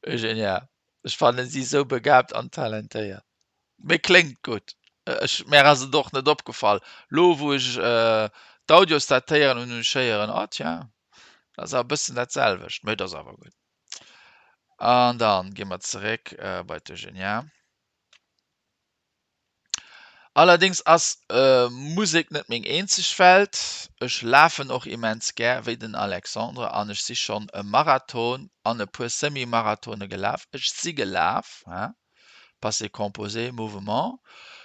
Eugenia, ech fannen si sou begabt an talentéiert. Mee kléngt gutt. Ech, mär ass et och net opgefall. Lo wou ech d'Audiosdat héieren hunn, hunn ech héieren, oh tiens, dat ass awer e bëssen dat selwecht. Mee et ass awer gutt. An dann gi mer zeréck bei d'Eugenia. Allerdéngs ass Musek net meng eenzeg Welt. Ech lafen och immens gär, wéi den Alexandre, an ech si schonn e Marathon an e puer Semi-Marathone gelaf. Ech si gelaf, hein, Passé composé, mouvement.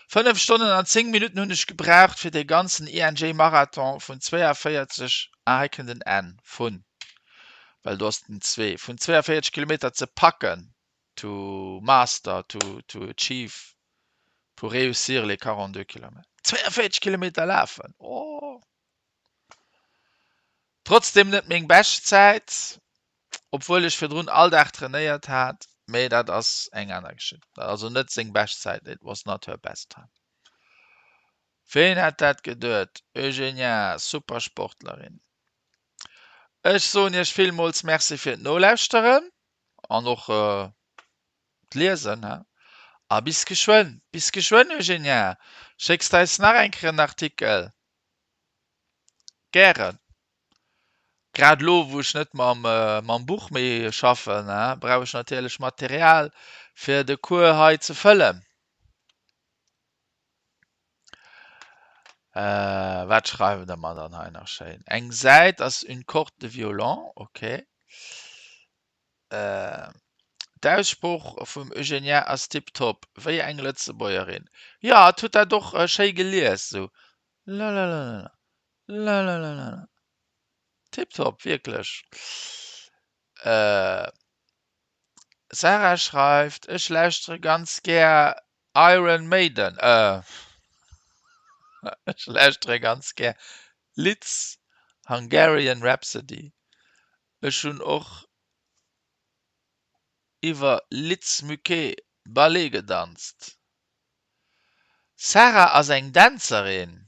5 Stonnen an 10 Minutten hunn ech gebraucht fir dee ganzen INJ Marathon vun 42, ah hei kënnt en N, vun, well do ass den 2, vun 42 Kilometer ze packen. To master, to, to achieve, pour réussir les 42 kilomètres. 42 Kilometer lafen, oh! Trotzdem net meng Beschtzäit, obwuel ech virdrun all Dag trainéiert hat, mee dat ass eng aner Geschicht. Also net seng Beschtzäit, it was not her best time. Ween hätt dat geduet? Eugenia, super Sportlerin. Ech soen iech villmools Merci fir d'Nolauschteren. An och d'Liesen, he? A bis geschwënn! Bis geschwënn, Eugenia! Schécks de eis nach eng Kéier en Artikel? Gären! Grad elo, wou ech net mam, mam Buch méi schaffen, he, brauch ech natierlech Material, fir de Cours hei ze fëllen. Wat schreiwen der mer dann hei nach schéin? Eng Säit ass une corde de violon, okay. D'Aussprooch vum Eugenia ass tiptop, wéi eng Lëtzebuergerin. Jo, et huet dat och schéi gelies, sou lalalala, lalalala. Tiptop, wierklech. Sarah schreift, Ech lauschtere ganz gär Iron Maiden, äh, ech lauschtere ganz gär Liszt's Hungarian Rhapsody. Ech hunn och iwwer Liz Muquet Ballet gedanzt. Sarah ass eng Dänzerin.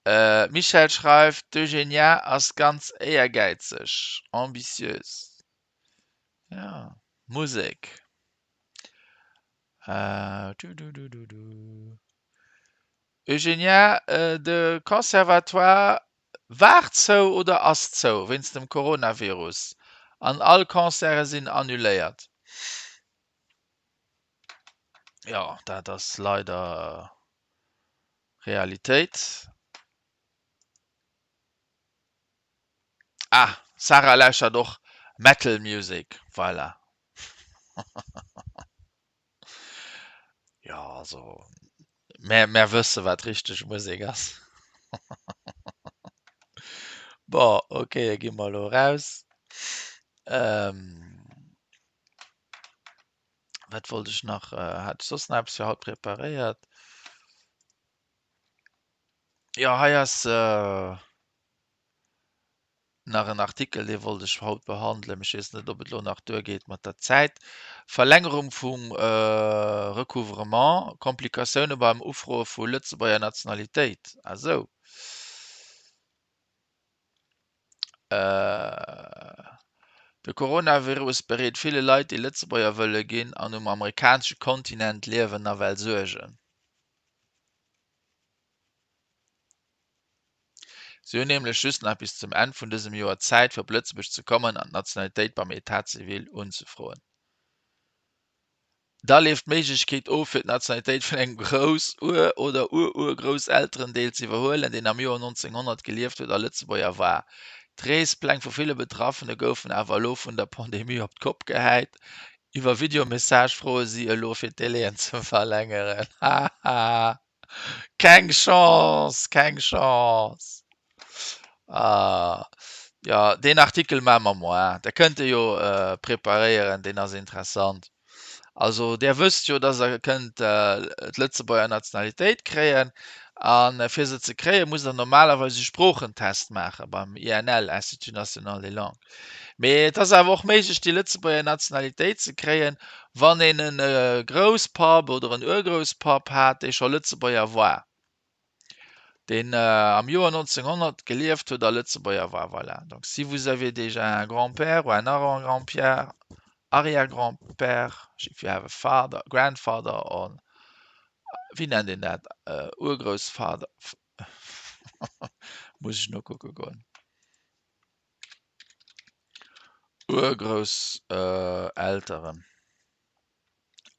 Michèle schreift, D'Eugenia ass ganz éiergäizeg, ambitieuse. Jo, Musek. Du-du-du-du-du. Eugenia, De Conservatoire war zou oder ass zou wéinst dem Coronavirus an all Concerte sinn annuléiert. Jo, dat ass leider Realitéit. Ah, Sarah lauschtert och Metal Music, voilà. Jo, also mär, mär wësse wat richteg Musek ass. Bon, ok, da gi mer elo eraus. Wat wollt ech nach? Hat ech soss nach eppes fir haut preparéiert? Jo, hei ass nach en Artikel, dee wollt ech haut behandelen, mee ech weess net, ob et elo nach duergeet mat der Zäit. Verlängerung vum Recouvrement, Komplikatioune beim Ufroe vu Lëtzebuerger Nationalitéit. Ah sou. De Coronavirus bereet ville Leit, déi Lëtzebuerger wëlle ginn an um amerikanesche Kontinent liewen, nawell Suergen. Si hunn nämlech just nach bis zum Enn vun dësem Joer Zäit, fir op Lëtzebuerg ze kommen an d'Nationalitéit beim Etat civil unzefroen. Da leeft d'Méiglechkeet of, fir d'Nationalitéit vun engem Grouss-, Ur oder Ururgrousselterendeel ze iwwerhuelen, deen am Joer 1900 gelieft huet a Lëtzebuerger war. D'Reespläng vu ville Betraffene goufen awer elo vun der Pandemie op d'Kopp gehäit. Iwwer Videomessage froe si elo, fir d'Délaiën ze verlängeren. Haha! Keng Chance, keng Chance. Ah, ja, deen Artikel maache mer moar. Da kënnt e jo äh, preparéieren, deen ass interessant. Also där wësst jo, dass der kënnt äh, d'Lëtzebuerger Nationalitéit kréien. An äh, fir se ze kréien, musst der normalerweis e Sproochentest maache beim INL, Institut National des Langues. Mee et ass awer och méiglech, déi Lëtzebuerger Nationalitéit ze kréien, wann een en Grousspapp oder en Urgrousspapp hat, dee scho Lëtzebuerger war, deen am Joer 1900 gelieft huet a Lëtzebuerger war. Voilà. Donc si vous avez déjà un grand-père ou un arrière-grand-père, arrière-grand-père, if you have a father, grandfather or wéi nennt een dat, Urgroussvater, muss ech nokucke goen. Urgrousselteren,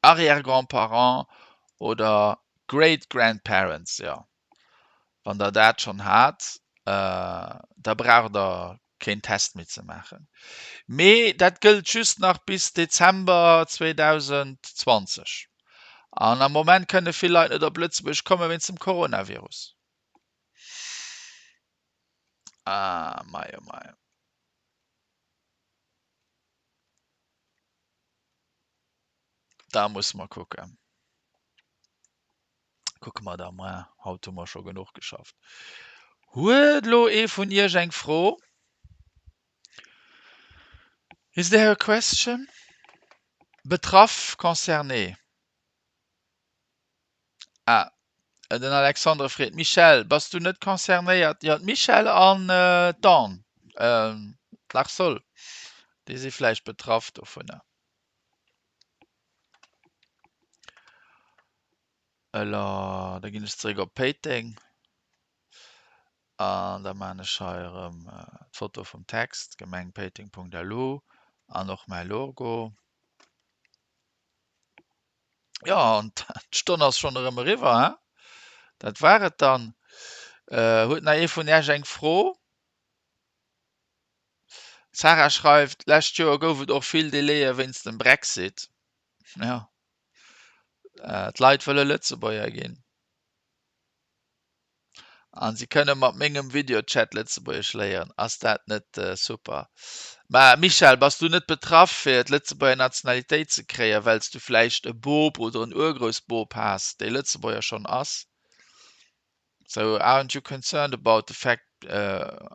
Arrière-grands-parents oder Great-grandparents, jo. Wann der dat schonn hat, da braucht der keen Test méi ze maachen. Mee dat gëllt just nach bis Dezember 2020. An am Moment kënne vill Leit net op Lëtzebuerg komme wéinst dem Coronavirus. Ah, mei oh mei. Da musse mer kucken. Kucke mer da moar. Haut hu mer scho genuch geschafft. Huet elo ee vun Iech eng Fro? Is there a question? Betraff, concerné. Ah, den Alexandre freet, Michèle, bass du net concernéiert? Jo, d'Michèle an d'Anne, d'Larsol, déi si vläicht betraff dovunner. Elo, da ginn ech zeréck op Péiteng an da maan ech hei erëm d'Foto vum Text, gemengpéiteng.lu an och mäi Logo. Jo, an d'Stonn ass schonn erëm eriwwer, hein? Dat war et dann. Huet nach ee vun Iech eng Fro? D'Sarah schreift, Lescht Joer gouf et och vill Delaie wéinst dem Brexit. Jo, d'Leit wëlle Lëtzebuerger ginn. An si kënne mat mengem Videochat Lëtzebuergesch léieren. Ass dat net super? Mä Michèle, bass du net betraff fir d'Lëtzebuerger Nationalitéit ze kréien, well s du vläicht e Bop oder en Urgroussbop has, dee Lëtzebuerger schonn ass? So aren't you concerned about the fact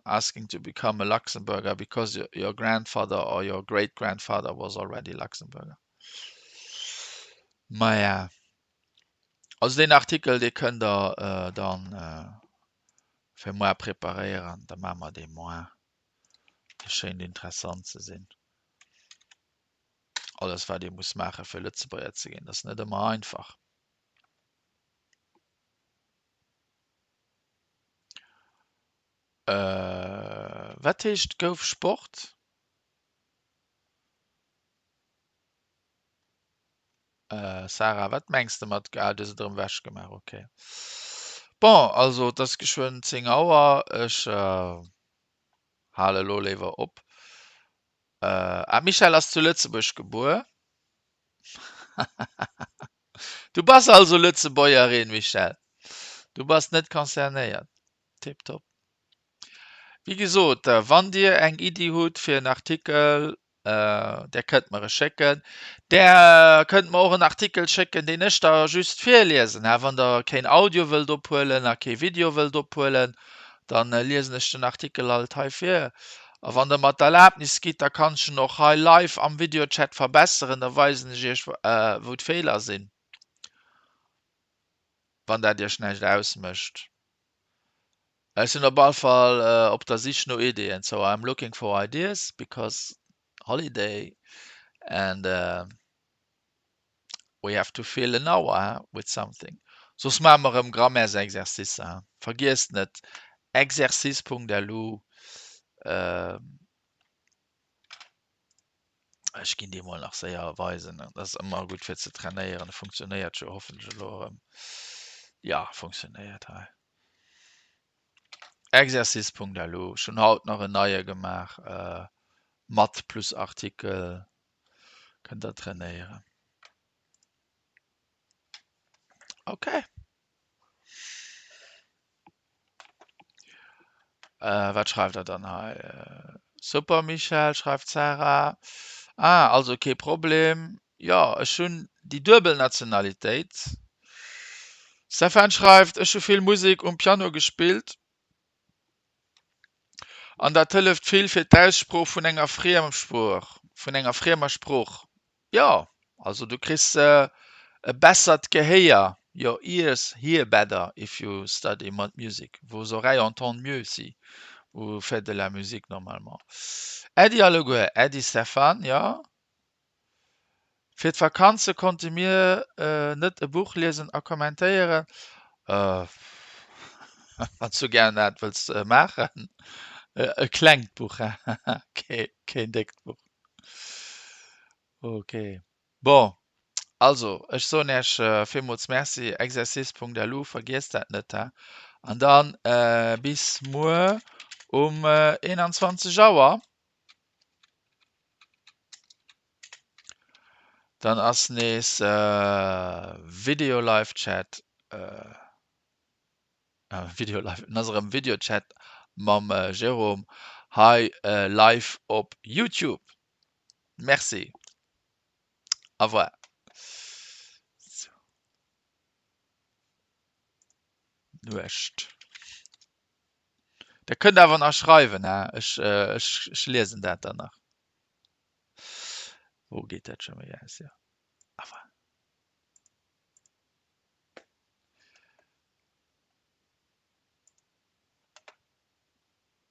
asking to become a Luxembourger because your grandfather or your great grandfather was already Luxembourger? Maja. Also deen Artikel, dee kënnt Der dann fir moar preparéieren. Da maache mer dee moar. Dee schéint interessant ze sinn. Alles wat ee muss maache fir Lëtzebuerger ze ginn, dat ass net ëmmer einfach. Wat heescht gouf Sport? Sarah, wat mengs de mat, ah, du hues et erëm ewech gemaach, ok. Bon, also et ass geschwënn 10 Auer, ech hale elo léiwer op. Ah, d'Michèle ass zu Lëtzebuerg gebuer. Du bass also Lëtzebuergerin, Michèle? Du bass net concernéiert. Tiptop. Wéi gesot, wann Dir eng Iddi hutt fir en Artikel, Där kënnt mer e schécken. Där kënnt mer och en Artikel schécken, deen ech da just virliesen. Wann Der keen Audio wëllt ophuelen a kee Video wëllt ophuelen, da liesen ech den Artikel alt hei vir. A wann Der mer d'Erlaabnis gitt, da kann ech en och hei live am Videochat verbesseren, da weisen ech Iech, wou d'Feeler sinn, wann dat Iech näischt ausmécht. Ech sinn op all Fall op der Sich no Ideeën, so I'm looking for ideas because holiday and we have to fill an hour with something. Soss maache mer erëm Grammaires-Exercicer, hein. Vergiesst net, exercice.lu. Ech ginn déi mol nach séier weisen. Dat ass ëmmer gutt fir ze trainéieren. Funktionéiert jo hoffentlech elo erëm. Ja, funktionéiert hei. Exercice.lu. Ech hunn haut nach en neie gemaach. Äh, mat plus Artikel. Kënnt der trainéieren. Okay. Äh, wat schreift der dann hei? Äh, super Michèle, schreift d'Sarah. Ah, also kee Problem. Jo, ech hunn déi duebel Nationalitéit. Stefan schreift, ech hu vill Musek um Piano gespillt an dat hëlleft vill fir d'Aussprooch vun enger Friemsprooch, vun enger friemer Sprooch. Jo, also du kriss e bessert Gehéier, your ears hear better if you study music, vos oreilles entendent mieux si vous faites de la musique normalement. Äddi alleguer, Äddi Stéphane, jo. Fir d'Vakanze konnte mir net e Buch liesen a kommentéieren. Wann s du gären dat wëlls maachen, e klengt Buch, keen déckt Buch. Ok. Bon, also ech soen Iech villmools Merci. Exercice.lu, vergiesst dat net, he. An dann bis muer um 21 Auer. Dann ass nees Video Live Chat. Video Live, dann ass erëm Video Chat mam Jérôme hei live op YouTube. Merci. Au revoir. So. Nuecht. Der kënnt awer nach schreiwen, he? Ech, ech, ech liesen dat dann nach. Wou geet dat scho méi aus, jo.